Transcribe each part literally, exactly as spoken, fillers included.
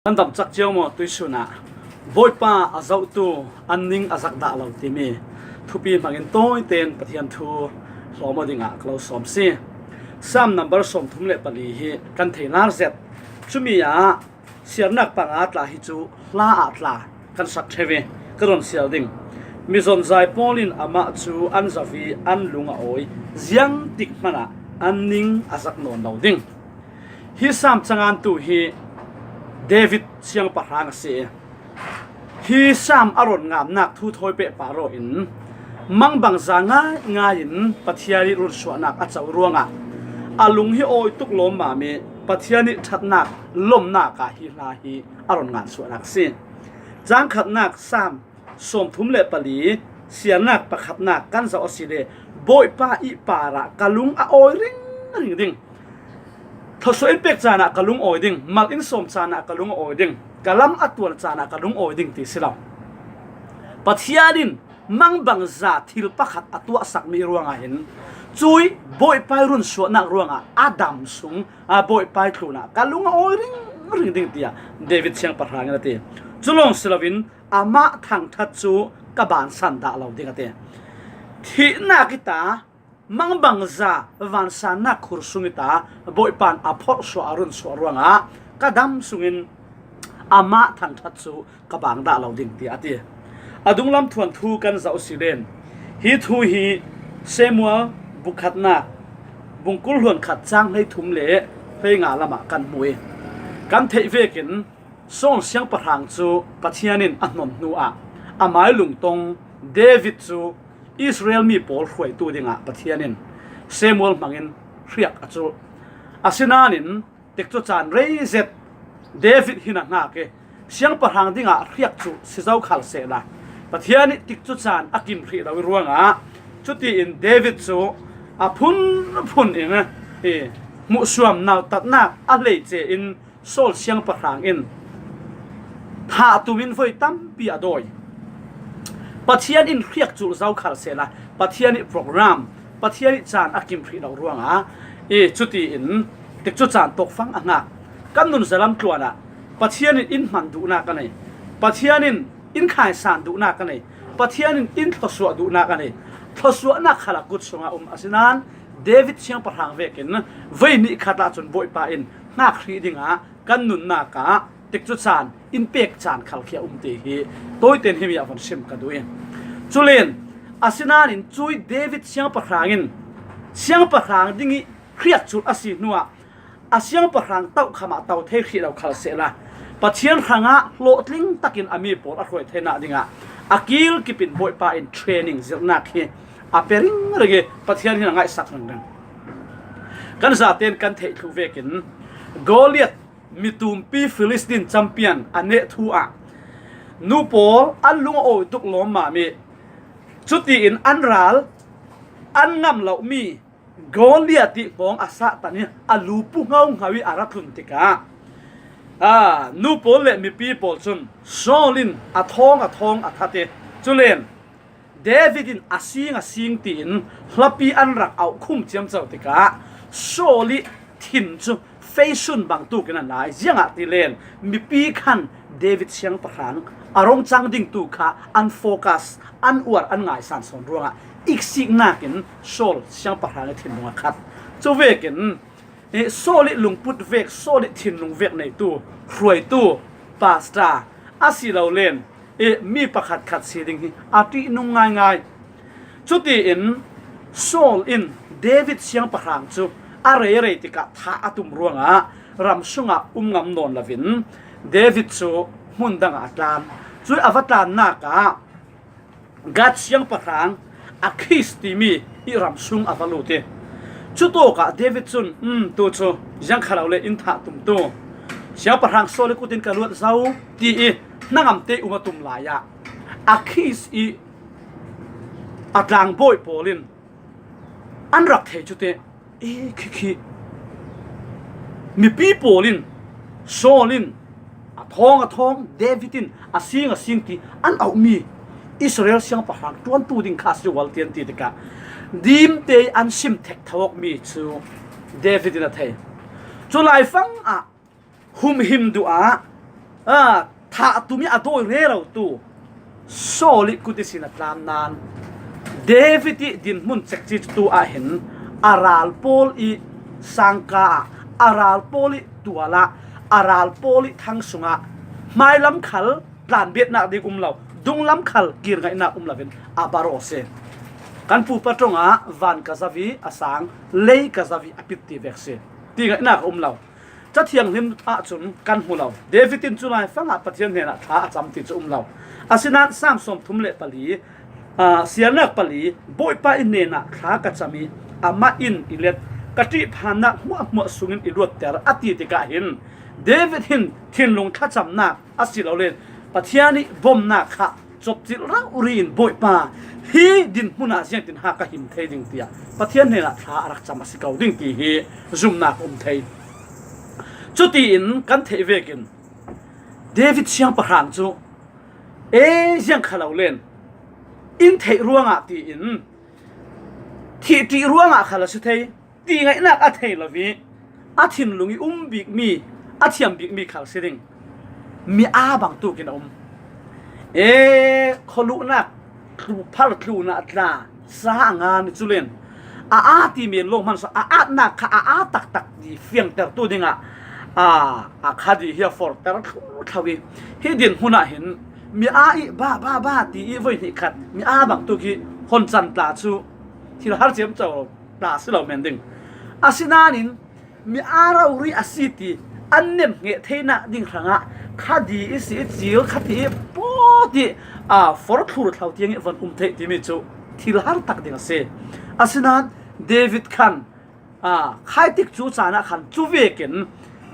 Kan dam cak cio maw tuisun ah? Bawipa a zohtu an ning a zak dah lo timi thupi hmangin tawiten Pathian thu hlawm aw dingah ka lo sawm si. Sam number sawmthum le pali hi kan thei lar zet. Cumi ah siarnak panga tla hi cu hla ah tla kan sak ṭheu i ka rawn siar ding. Mizonzai pawl in amah cu an zoh i an lung a awi ziang tik hmanah an ning a zak nawn lo ding. Hi Sam cangantu hi David siangpahrang a si. Hi Sam a rawn ngamnak thu thawi pehpar aw in mangbangza ngaingai in Pathian ih runsuahnak a co ruangah a lung hi awi tuk lawmmam i Pathian ih ṭhatnak lawmnak ah hi hla hi a rawn ngansuahnak a si. Cang khatnak Sam sawmthum le pali siarnak pakhatnak kan zoh asile Bawipa ih parah ka lung a awi ringring ding. Thluasuah in pek canah ka lung awi ding, mal in sawm canah ka lung awi ding, ka lam a tuan canah ka lung awi ding ti si lo. Pathian in mangbangza thil pakhat a tuahsakmi ruangah hin cui Bawipa ih runsuahnak ruangah a dam sung a Bawipa ih tlunah ka lung a awi ringring ding tiah David siangpahrang in a ti. Cu lawng si loin amah thangṭhat cu ka bansan dah lo ding a ti. Thihnak ih ta mangbangza vansannak khur sung ih ta Bawipa in a phorhsuah a runsuah ruangah ka dam sungin amah thangṭhat cu ka bang dah lo ding tiah a ti. A dunglam thuanthu kan zoh si len hi thu hi Samuel bukhatnak bungkul hluan khat cang hlei thum le hlei nga lamah kan hmu i kan theih vekin Saul siangpahrang cu Pathian in a hnon hnuah amai lungtong David cu Israel mi pawl hruaitu dingah Pathian in Samuel hmangin hriak a culh. Asinain tikcu caan rei zet David hin a hngak i siangpahrang dingah hriak culh si zo khal sehla Pathian ih tikcu caan a kim hrih lo ih ruangah cutiin David cu a phunphun in i hmuhsuam nautatnak a hleice in Saul siangpahrang in thah tumin voi tampi a dawi. Pathian in hriak culh zo khal sehla Pathian ih program, Pathian ih caan a kim hrih lo ruangah i cutiin tikcu caan tawkfang a hngak. Kan nun zalam tluanah Pathian in in hman duhnak a nei, Pathian in in khaisan duhnak a nei, Pathian in in thluasuah duhnak a nei. Thluasuahnak khal a kut sungah um asinain David siangpahrang vekin voi nih khat ahcun Bawipa in hngak hrih dingah kan nunnak ah tikcu caan in pek caan khal khi a um ti hi tawiten himi ah von sim ka duh i culen asinain cui David siangpahrang in siangpahrang ding ih hriak culh a si hnuah a siangpahrang tohkham ah to thei hrih lo khal sehla Pathian hrangah hlawhtling takin a mi pawl a hruai theinak dingah a kilkip in Bawipa in training zirhnak hi a pe ringring i Pathian hin a ngaihsak ringring. Kan zaten kan theih thluh vekin Goliath mitumpi Filistin champion a neh thu ah nu pawl an lung a awi tuk lawmmam i cutiin an ral an ngam lohmi Goliath ih pawng a sahtan hi a lu pu ngauhngauh ih a ra tlun tikah aa, nu pawl le mipi pawl cun Saul in a thawng a thawng a that i culen David in a sing a sing tiin hlapi an rak auh khum ciamco tikah Saul ih thin cu feisun bangtuk in an ai. Ziangahtile mipi khan David siangpahrang a rong cang dingtu kha an focus, an uar, an ngaisan sawn ruangah iksiknak in Saul siangpahrang ih thinlung a khat. Cu vekin eh, Saul ih lungput vek, Saul ih thinlung vek neitu, hruaitu, pastor a si lo len eh, mi pakhatkhat si ding hi a ṭihnung ngaingai. Cutiin Saul in David siangpahrang cu a reirei tikah thah a tum ruangah ram sungah um ngam nawn loin David cu hmun dangah a tlan. Cui a va tlannak ah Gath siangpahrang Akhis timi ih ram sung a va lut i cutawkah David cun, um, tu cu ziangkhalo le in thah tumtu siangpahrang Saul ih kut in ka luat zo ti i hnangamte um a tum lai ah Akhis ih a tlangbawi pawl in an rak thei cute i khi khi mipi pawl in Saul in a thawng a thawng, David in a sing a sing ti an auhmi Israel siangpahrang ṭuantu ding kha a si ual tian ti tikah dimte an sim thek thawkmi cu David in a thei. Cu laifang ah humhim duh ah a, thah tum ih a dawi rero tu Saul ih kut ihsin a tlam nan, David ih dinhmun cekci tu ah hin a ral pawl ih sangka ah, a ral pawl ih tual ah, a ral pawl ih thang sungah hmailam khal tlanbiatnak ding um lo, dunglam khal kirngaihnak um loin a bar aw si. Kan pupa ṭongah van ka zavi a sang, lei ka zavi a pit ti vek si. Ti ngaihnak a um lo. Cathianghlim ahcun kan hmu lo. David in cu laifangah Pathian hnenah thla a cam ti cu um lo. Asinain Sam sawmthum le pali, aa, siarnak pali, Bawipa ih hnenah thla ka cam ih amah in i let, ka ṭihphannak hmuahhmuah sungin i luatter a ti tikah hin David hin thinlung thlacamnak asilole Pathian ih bomnak kha copcilh rori in Bawipa, hi dinhmun ah ziangtin ha ka him thei ding tiah Pathian hnenah thla a rak cam a si ko ding ti hi zumnak a um thei. Cutiin kan theih vekin David siangpahrang cu, e, ziang kha lo len, in theih ruangah tiin thihṭih ruangah khal a si thei. Ti ngaihnak a thei lo ih a thinlung ih um bikmi, a thiam bikmi khal si ding. Mi aa bangtuk in a um. E, khualuhnak tlu, phar tlunah tla sa a ngan cu len a aa ti men lawng hmansaw a aatnak kha a aa taktak ti fiangtertu dingah a, a kha dih hi a forter thluthlo ih hi dinhmun ah hin mi aa ih ba ba ba ti ih voi hnih khat mi aa bangtuk ih hon can tla cu thil har ciamco lo tla si lo men ding. Asinain mi aa rori a si ti an nemhnget theinak ding hrangah kha dih i si i cil kha ti i pawt ih, aa, forthlur thlo tiang ih von um theih timi cu thil har tak ding a si. Asinain David khan, aa, khaitik cu caan ah khan cu vekin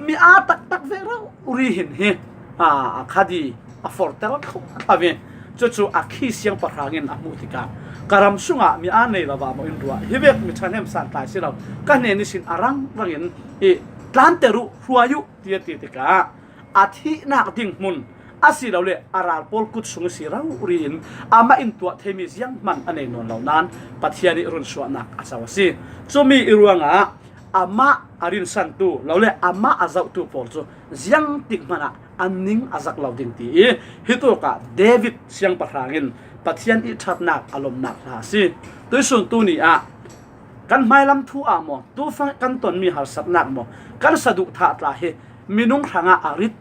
mi aa taktak ve rori hin hi, aa, a kha dih a forter thluthlo ih cucu a khi siangpahrang in a hmuh tikah ka ram sungah mi aa nei lo ah maw in ruah hi vek mi ṭhahnem santlai si lo, ka hnen ihsin a rangrang in i tlanter uh, hruai uh ti a ti tikah a thihnak ding hmun asilole a ral pawl kut sung i si rori in amah in tuah theimi zianghman a nei nawn lo nan Pathian ih runsuahnak a co a si. Cumi ih ruangah amah a rinsantu lole amah a zohtu pawl cu ziangtik hmanah an ning a zak lo ding ti ih hi tukah David siangpahrang in Pathian ih ṭhatnak a lawmhnak hla a si. Tuihsun tuni ah kan hmailam thu ah maw, tufang kan tonmi harsatnak maw, kan saduhthah tla hi minung hrangah a rit,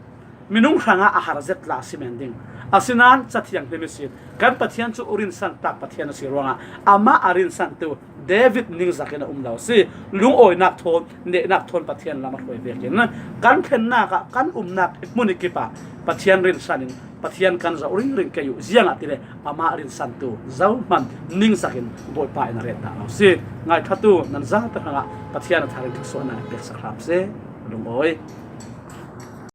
minung hrangah a har zet tla a si men ding. Asinain Cathianghlim ihsin kan Pathian cu rinsantak Pathian a si ruangah amah a rinsantu David ningzak in a um lo a si. Lungawinak thawn, nehnak thawn Pathian lam a hruai vekin kan thlennak ah, kan umnak hmun ih kip ah Pathian rinsan in Pathian kan zoh ringring kei uh, ziangahtile amah rinsantu zohman ningzak in Bawipa in a ret dah lo a si. Ngaithlatu nan zate hrangah Pathian a tharin thluasuahnak in peksak hram seh. Lungawi.